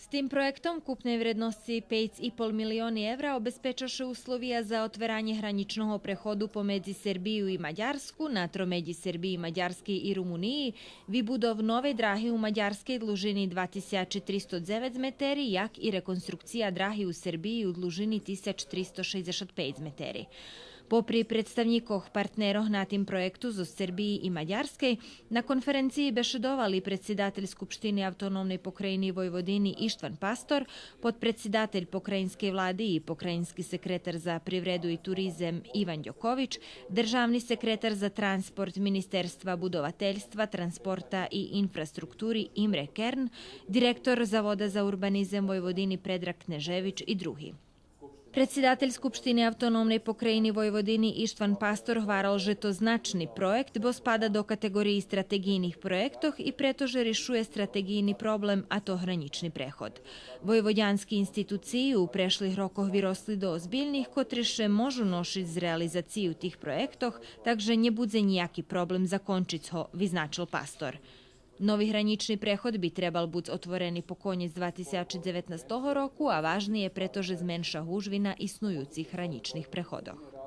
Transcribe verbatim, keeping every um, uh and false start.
З тим проєктом купней вредносци пейц и пол милиони евра обезпеча ше условия за отверанє гранїчного преходу помедзи Сербию и Мадярску, на тромеґи Сербиї, Мадярскей и Румуниї, вибудов новей драги у Мадярскей длужини два тисячи тристо дзевец метери, як и реконструкция драги у Сербиї у длужини тисяч тристо шейдзешат пейц метери. Попри представнїкох партнерох на тим проєкту зоз Сербиї и Мадярскей, на конференциї бешедовали предсидатель Скупштини Автономней Покраїни Войводини Иштван Пастор, подпредсидатель Покраїнскей влади и покраїнски секретар за привреду и туризем Иван Дьокович, державни секретар за транспорт Министерства будовательства, транспорта и инфраструктури Имре Керн, директор Завода за урбанизем Войводини Предраг Кнежевич и други. Предсидатель Скупштини Автономней Покраїни Войводини Иштван Пастор гварел же то значни проєкт, бо спада до катеґориї стратеґийних проєктох и прето же ришує стратеґийни проблем, а то гранїчни преход. Войводянски институциї у прешлих рокох виросли до озбильних, котри ше можу ношиц з реализацию тих проєктох, так же нє будзе нїяки проблем закончиц го, визначел Пастор. Нови гранїчни преход би требал буц отворени по конєц два тисячи дзеветнастого року, а важни є прето же зменша гужвина иснуюцих гранїчних преходох.